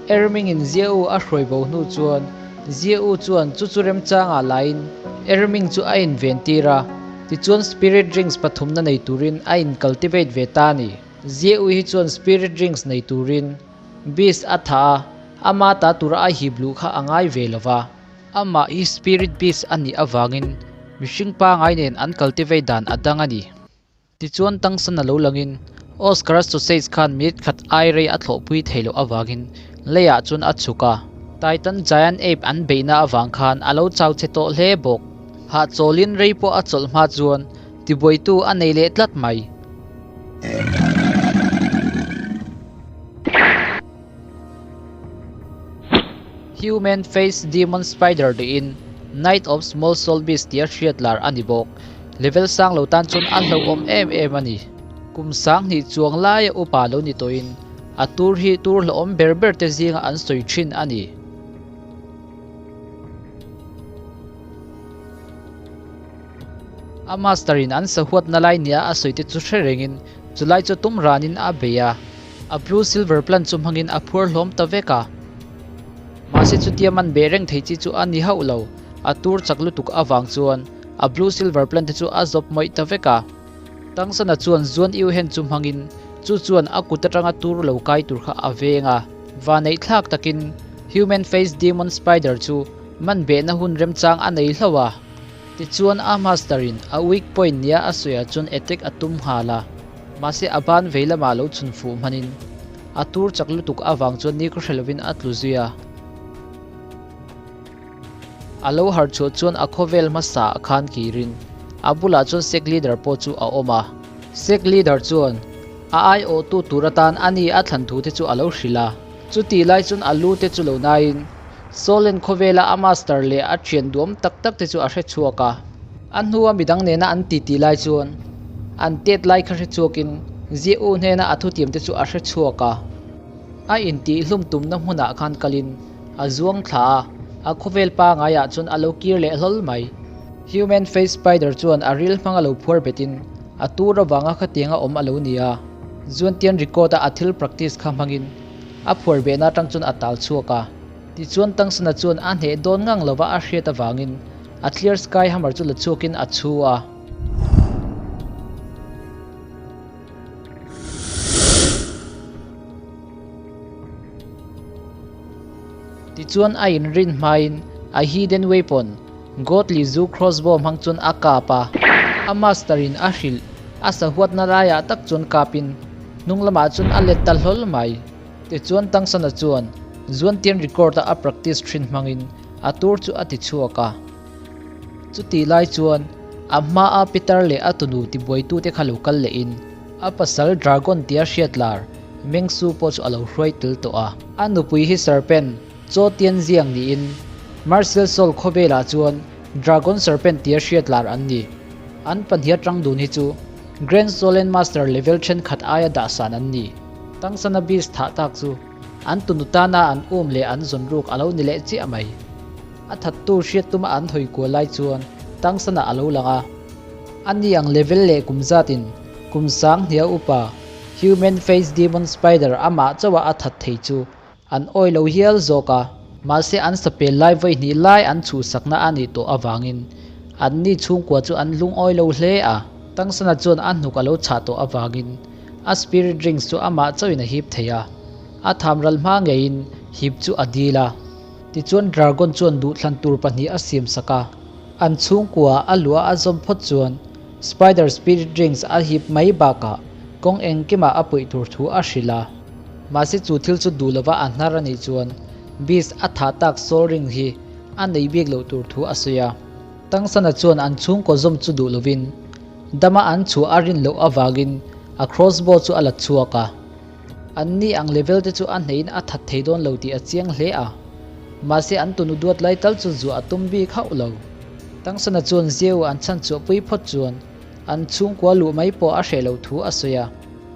Erming-in Ziau a hruai bo hnu chuan Ziau chuan chu chu remchangah laiin Erming chu a inven tir a, tichuan spirit rings pathumna nei turin a in cultivate ve ta a ni. Ziau hi chuan spirit rings nei turin Beast a thah a, ama ta tura a hip luh kha a ngai ve lo va. Amah hi spirit beast a nih avangin mihring pangai nen an cultivate dan a dang a ni. Tichuan tangsan a lo langin Oscar-a sausage khan minute khat ai rei a thlawhpui thei loh avangin leiah chuan a chhuk a. Titan Giant Ape an beihna avang khan a lo chau che tawh hle bawk. Hahchawlin rei pawh a chawlh hma chuan tibuaitu a nei leh tlat mai. Human Face Demon Spider tiin Knight of Small Soul Beast tia hriat lar a ni bawk. Level sang lo tan chuan a hlauhawm em em a ni. Kum sanghnih chuang laia upa lo ni tawhin a tur hi tur hlauhawm ber ber te zinga an sawi thin a ni. A master in an sahuatna lai nia a sawi te chu hre rengin chulai chu tum ranin a bei a. A blue silver plant chu hmangin a phuar hlawm ta vek a. Mahse chutia man beh reng thei chi chu a ni hauh lo. A tur chak lutuk avang chuan a blue silver plant te chu a zawp mawih ta vek a. Tangsana chuan Zuan Iu Hen chu hmangin chu chuan a kut atanga tur lo kai tur kha a veng a. Vanneih thlak takin Human Face Demon Spider chu man behna hun remchang a nei hlauh a. Tichuan a master in a weak point nia a sawiah chuan attack a tum nghal a. Mahse a ban vei lamah lo chhun fuh hmanin a tur chak lutuk avang chuan ni ka hre lovin a tlu zui a. A lo harh chhuah chuan a khawvel hmasa ah khan kirin a bulah chuan sec leader pawh chu a awm a. Sec leader chuan a aiawhtu tur atan a ni a thlan thu te chu a lo hrilh a. Chutih lai chuan a lu te chu lo naiin Solen khawvela a master leh a thian duam tak tak te chu a hre chhuak a. A hnua midang nena an titi lai chuan an tet lai kha hre chhuakin Ziauu hnena a thutiam te chu a hre chhuak a. A intihhlum tumna hmunah khan kalin a zuang thla a, a khawvel pangaiah chuan a lo kir leh hlawl mai. Human Face Spider chuan a ril hmanga lo phuar betin a tur avanga khatianga awm a lo ni a. Zuantian record-a a thil practice kha hmangin a phuar behna atang chuan a tal chhuak a. Tichuan Tangsana chuan a hneh dawn ngang lova a hriat avangin a Clear Sky Hammer chu la chhuakin a chhu a. Tichuan a inrin hmain a hidden weapon, Godly Zu Crossbow hmang chuan a kap a. A master in a hrilh a sahuatna laiah tak chuan kapin hnung lamah chuan a let ta hlawl mai. Tichuan Tangsana chuan Zuantian record a a practice thin hmangin a tur chu a ti chhuak a. Chutih lai chuan a hmaa Peter leh a tunu tibuaitute kha lo kal lehin a pasal Dragon tia hriat lar Mengsu pawh chu a lo hruai tel tawh a. A nupui hi Serpent, Chaw Tian Ziang niin Martial Soul khawvelah chuan Dragon Serpent tia hriat lar an ni. An pahnih atang dun hi chu Grand Solen Master level thenkhat aia dahsan an ni. Tangsana Beast thah tak chu an tunu tana an um leh an zawn ruk a lo ni leh chiah mai. A thattu hriat tuma an hawi kual lai chuan Tangsana a lo lang a. A ni ang level leh kum zatin kum sang hnia upa Human Face Demon Spider amah chauha a that thei chu an awi lo hial zawk a. Mahse an sapel lai vawi hnih lai an chhuhsakna a nih tawh avangin anni chhungkua chu an lungawi lo hle a. Tangsana chuan a hnuk a lo chhah tawh avangin a spirit rings chu amah chauhin a hip thei a, a thamral hma ngeiin hip chu a dil a. Tichuan Dragon chuan duhthlan tur pahnih a siam sak a, an chhungkua a luah a zawm phawt chuan spider spirit rings a hip mai bakah kawng engkimah a puih tur thu a hrilh a. Mahse chu thil chu duh lova a hnar a nih chuan Beast a thah tak soul ring hi a nei bik loh tur thu a sawi a. Tangsana chuan an chhungkaw zawm chu duh lovin dama an chhuah a rin loh avangin a crossbow chu a la chhuak a. An ni ang level te chu a hneiin a that thei dawn lo tih a chiang hle a. Mahse an tunu duat lai tal chu zuah a tum bik hauh lo. Tangsana chuan Zeu an chhan chhuahpui phawt chuan an chhungkua luh mai pawh a hreh loh thu a sawi a.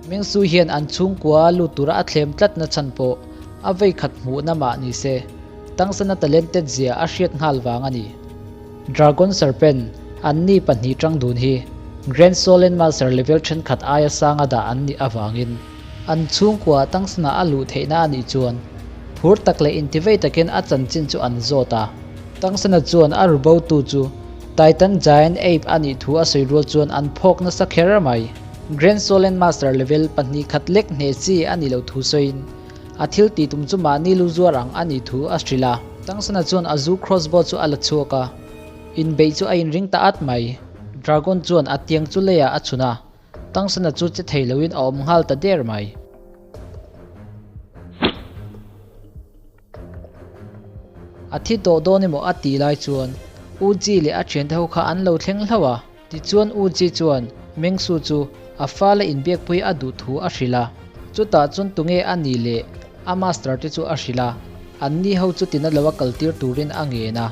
Mengsu hian an chhungkua lut tura a thlem tlatna chhan pawh a vei khat hmuhna mah ni se. Tangsana talented zia a hriat nghal vang a ni. Dragon Serpent, Anni pahnih tang dun hi Grand Solen Master level thenkhat aia sanga dah an nih avangin an chhungkua Tangsana a luh theihna a nih chuan phur tak leh intivei takin a chanchin chu an zawt a. Tangsana chuan a rubotu chu Titan Giant Ape a nih thu a sawi rual chuan an phawk nasa kher mai. Grand Solen Master level pahnih khat lek hneh chi a nih loh thu sawiin a thil tih tum chu mahni lu zuar ang a nih thu a hrilh a. Tangsana chuan a zu crossbow chu a la chhuak a, inbeih chu a inring ta at mai. Dragon chuan a tiang chu leiah a chhun a, Tangsana chu che thei loin a awm nghal ta der mai. A thi tawh dawn emaw a tih lai chuan U Ji leh a thiante ho kha an lo thleng hlauh a. Tichuan U Ji chuan Meng Su chu a fala inbiakpui a duh thu a hrilh a. Chutah chuan tunge a nih leh a master te chu a hrilh a, anni ho chu tina lo a kaltir turin a ngen a.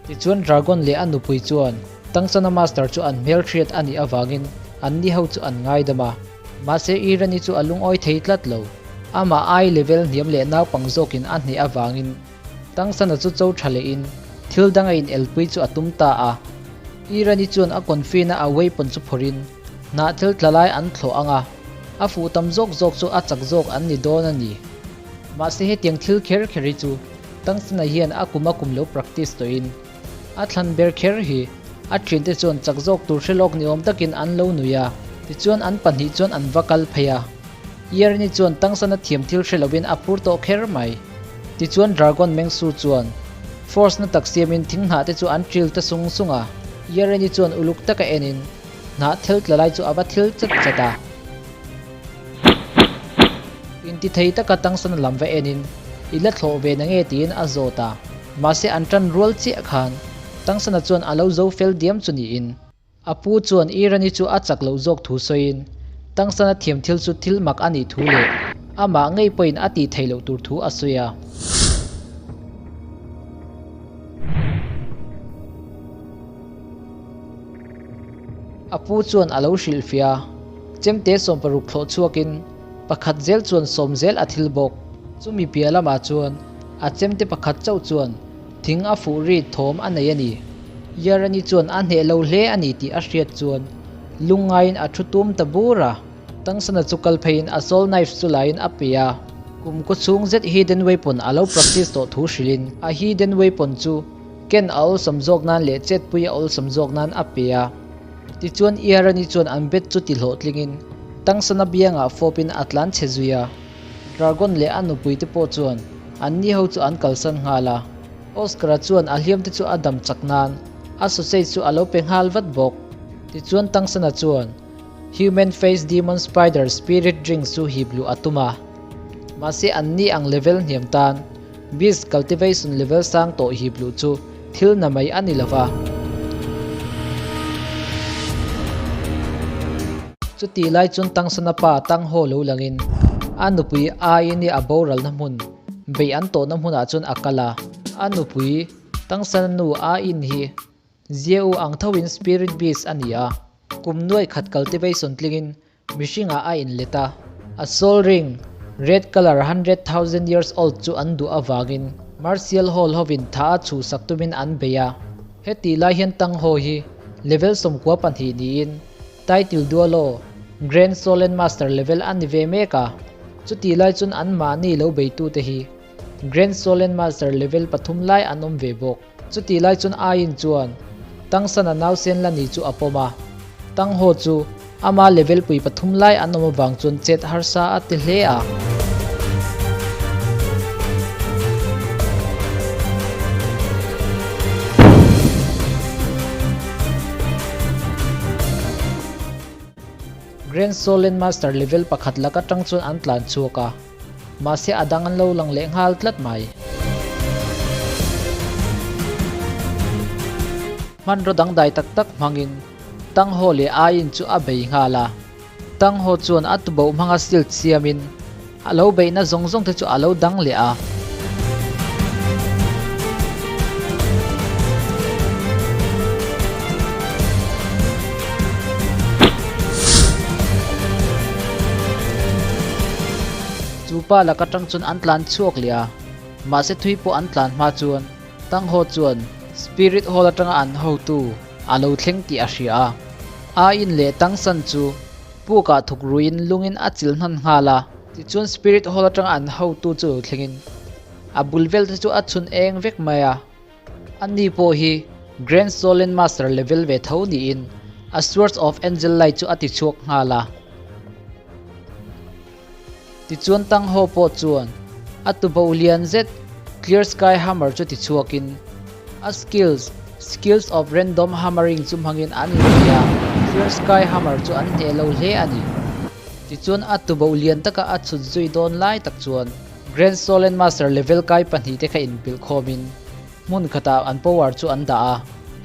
Tichuan Dragon leh a nupui chuan Tangchana master chu an hmelhriat a nih avangin anni ho chu an ngaidam a. Mahse Irani chu a lungawi thei tlat lo. Amah ai level hniam leh naupang zawkin a hneh avangin Tangsana chu cho tha lehin thil dang a inelpui chu a tum ta a. Irani chuan a confi-na a weapon chu phawrhin hnah thil tla lai an thlawh ang a, a fuh tam zawk zawk chu a chak zawk an ni dawn a ni. Mahse hetiang thil kher kher hi chu Tangsana hian a kum a kum lo practice tawhin A thlan ber kher hi a thiante chuan chak zawk tur hre lawk ni awm takin an lo nui a, tichuan an pahnih chuan an va kal phei a. Yerni chuan Tangsana thiam thil hre lovin a phur tawh kher mai. Tichuan Dragon Mengsu chuan Force na tak siamin thing hnah te chu an ṭil ta sung sung a. Yerni chuan uluk taka enin hnah thil tla lai chu a va thil chat chat a. Intithei taka Tangsana lam va enin i la thlawh ve na nge tiin a zawt a. Mahse an tan rual chiah khan Tangsana chuan a lo zo fel diam chu niin a pu chuan Irani chu a chak loh zawk thu sawiin Tangsana thiam thil chu thil mak a nih thu leh amah ngei pawhin a tih theih loh tur thu a sawi a. A pu chuan a lo hrilhfiah a, chemte 60 thlawh chhuakin pakhat zel chuan sawm zel a thil bawk. Chumi piah lamah chuan a chemte pakhat chauh chuan thing a fuh ri thawm a nei a ni. Yarani chuan a hneh lo hle a ni tih a hriat chuan lungngaiin a thu tum ta bur a. Tangsana chu kal pheiin a soul knife chu laiin a pe a. Kum kaw chhung zet hidden weapon a lo practice tawh thu hrilhin a hidden weapon chu Ken a awlsam zawk nan leh chetpui a awlsam zawk nan a pe a. Tichuan Iarani chuan an bet chu ti hlawhtlingin Tangsana biangah fawpin a tlan chhe zui a. Dragon leh a nupui te pawh chuan anni ho chu an kalsan nghal a. Oscar-a chuan a hliam te chu a dam chak nan a sausage chu a lo pe nghal vat bawk. Tichuan Tangsana chuan Human Face Demon Spider Spirit Drink chu hip luh a tum a. Mahse anni ang level hniam tan Beast cultivation level sang tawh hip luh chu thil na mai a ni lova. Chutih lai chuan Tangsana pa Tang Ho lo langin a nupui Aini a boralna hmun beih an tawhna hmunah chuan a kal a. A nupui Tangsana nu Ain hi Ziau ang thoin spirit beast a ni a, kum nuaih khat cultivation tlingin Mihringah a inlet a, a soul ring, red colour 100,000 years old chu an duh avangin Martial Hall hovin tha a chhuhsak tumin an bei a. Hetih lai hian Tang Ho hi level 92 niin title dualo Grand Soul and Master level a ni ve mek a, chutih lai chuan anmahni lo beitute hi Grand Soul and Master level pathum lai an awm ve bawk. Chutih lai chuan Ain chuan Tangsana nausen la ni chu a pawm a, Tang Ho chu ama level pui pathum lai an awm avang chuan chet harsa a ti hle a. Grand Solen Master level pakhat lak atang chuan an tlan chhuak a. Mahse a dang an lo lang leh nghal tlat mai. Hmanraw dangdai tak tak hmangin Tang Ho leh Ain chu a bei nghal a. Tang Ho chuan a tuboh hmanga silt siamin a lo beihna zawng zawng te chu a lo dang leh a. Chu pa lak atang chuan an tlan chhuak leh a. Mahse thui pawh an tlan hma chuan Tang Ho chuan Spirit Hall atanga an hotu a lo thleng tih a hria a. A in leh Tang San chu pukah thuk ruiin lungin a chil hnan nghal a. Tichuan Spirit Hall atanga an hotu chu lo thlengin a bul vel te chu a chhun eng vek mai a. Ani pawh hi Grand Solen Master level ve tho niin a Swords of Angel Light chu a ti chhuak nghal a. Tichuan Tang Ho pawh chuan a tubo lian zet Clear Sky Hammer chu ti chhuakin a skills, Skills of Random Hammering chu hmangin an inbei a, Clear Sky Hammer chu an hneh lo hle a ni. Tichuan a tubo lian taka a chhut zui dawn lai tak chuan Grand Solen Master level kai pahnihte kha inpilh khawmin hmun khatah an power chu an dah a.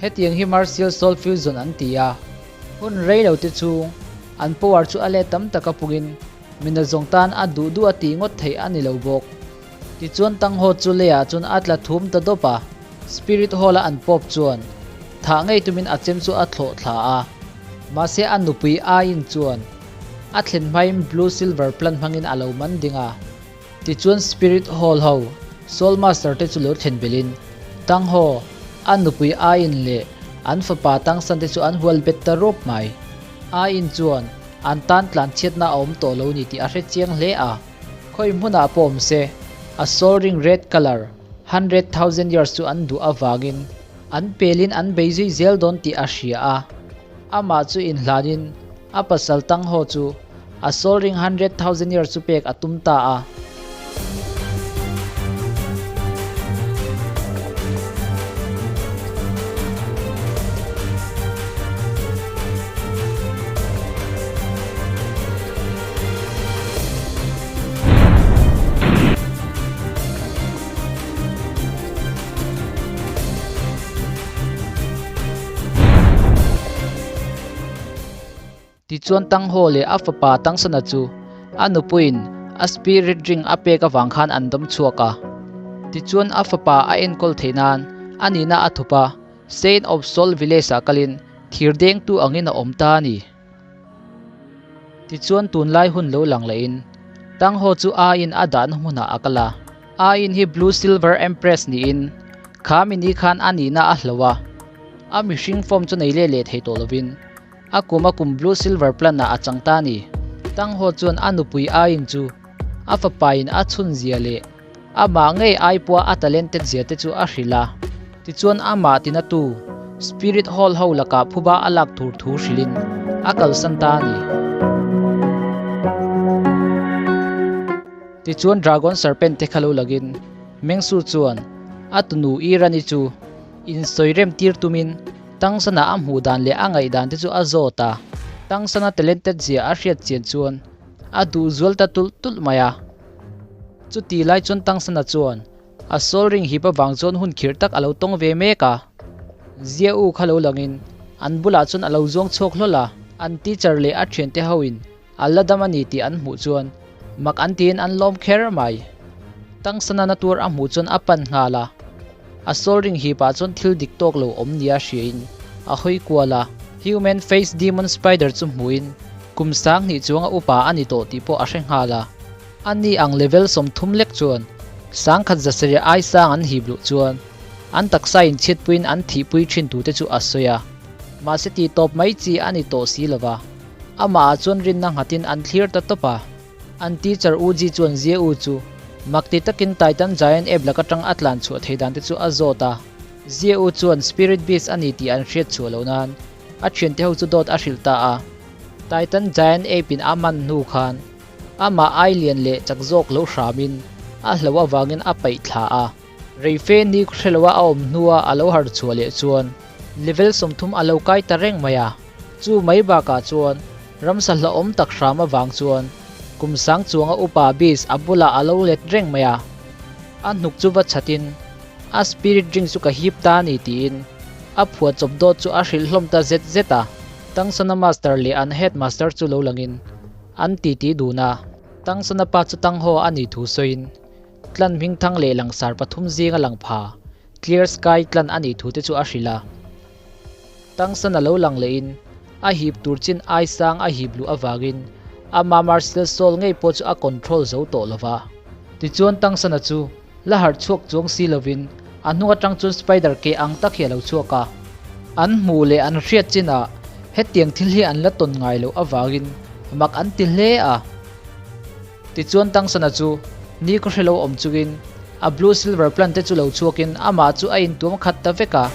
Hetiang hi Martial Soul Fusion an ti a, hun rei lo te chhung an power chu a let tam taka pungin mina zawng tan a duh duh a tih ngawt theih a ni lo bawk. Tichuan Tang Ho chu leiah chuan a tla thum ta dawp a, Spirit Hall a an pawp chuan thah ngei tumin a chem chu a thlawh thla a, mahse a nupui Ain chuan a thlen hmain Blue Silver Plant hmangin a lo man ding a. Tichuan Spirit Hall ho Soul Master te chu lo thlen belhin Tang Ho, a nupui Ain leh an fapa Tang San te chu an hual bet ta rawp mai. Ain chuan an tan tlan chhiatna a awm tawh lo ni tih a hre chiang hle a. Khawi hmunah pawh awm se, a soul ring red colour, 100,000 years chu an duh avangin an pelin an bei zui zel dawn tih a hria a. Amah chu inhlanin a pasal Tang Ho chu a soul ring 100,000 years chu pek a tum ta a. Tichuan Tang Ho leh a fapa Tang Sana chu a nupuiin a spirit ring a pek avang khan an dawm chhuak a. Tichuan a fapa a enkawl theih nan a nihna a thup a, Saint of Soul Village-ah kalin thir dengtu angin a awm ta a ni. Tichuan tunlai hun lo lang lehin Tang Ho chu A in a dahna hmunah a kal a. A in hi Blue Silver Empress niin kha mini khan a nihna a hlo a, a mihring form chu nei leh leh thei tawh lovin a kum a kum Blue Silver Plant ah a chang ta a ni. Tang Ho chuan a nupui A in chu a fapa in a chhun zia leh amah ngei ai pawha a talented zia te chu a hrilh a. Tichuan amah tinatu Spirit Hall ho lakah phuba a lak tur thu hrilhin a kalsan ta a ni. Tichuan Dragon Serpent te kha lo lagin Mengsu chuan a tunu Irani chu insawi rem tir tumin Tangsana a hmuh dan leh a ngaihdan te chu a zawt a. Tangsana talented zia a hriat chian chuan a duh zual ta tulh tulh mai a. Chuti lai chuan Tangsana chuan a soul ring hip avang chuan hun khirh tak a lo tawng ve mek a. Zia u kha lo langin an bulah chuan a lo zuang chhuak hlawl a, an teacher leh a thiante hoin a la dam a ni tih an hmuh chuan mak an tiin an lawm kher mai. Tangsana na tur a hmuh chuan a pan nghal a, a soul ring hipah chuan thil dik tawk lo awm nia hriain a hawi kual a. Human face demon spider chu hmuhin kum 2000 chuanga upa a ni tawh tih pawh a hre nghal a. A ni ang level 30 lek chuan 1000 zasariah ai sang an hip luh chuan an taksa in chhiatpuiin an thihpui thin tute chu a sawi a. Mahse tih tawp mai chi a ni tawh si lova, amah ah chuan rinna nghatin an thlir ta tawp a. An teacher U Ji chuan Zia U chu mak ti takin Titan Giant Ape lak atang a tlan chhuah thei dan te chu a zawt a. Zia U chuan Spirit Beast a ni tih an hriat chhuah loh nan a thiante ho chu dawt a hrilh ta a. Titan Giant Ape in a man hnu khan Amah ai lian leh chak zawk lo hramin a hlo avangin a paih thla a. Reife ni hreloa a awm hnua a lo har chhuah leh chuan level 30 a lo kai ta reng mai a. Chu mai bakah chuan ramsa hlauhawm tak hram avang chuan kum sang chuanga upa beast a bulah a lo let reng mai a. A hnuk chu va chhatin a spirit ring chu ka hip ta a ni tiin a phuah chawp dawt chu a hrilh hlawm ta zet zet a. Tangsana master leh an headmaster chu lo langin An titi dun a, Tangsana pa chu Tangho a nih thu sawiin, Tlan hmingthang leh langsar pathum zinga lang pha, Clear Sky tlan a nih thu te chu a hrilh a. Tangsana lo lang lehin a hip tur chin ai sang a hip luh avangin ama Marcel Soul ngei pawh chu a control zo tawh lo va. Tichuan Tangsana chu La harh chhuak chuang si lovin a hnung atang chuan spider ke ang tak hi a lo chhuak a. An hmuh leh an hriat chinah hetiang thil hi an la tawn ngai loh avangin mak an ti hle a. Tichuan Tangsana chu nikhaw hre lo awm chungin a blue silver plant te chu lo chhuakin amah chu a intuam khat ta vek a.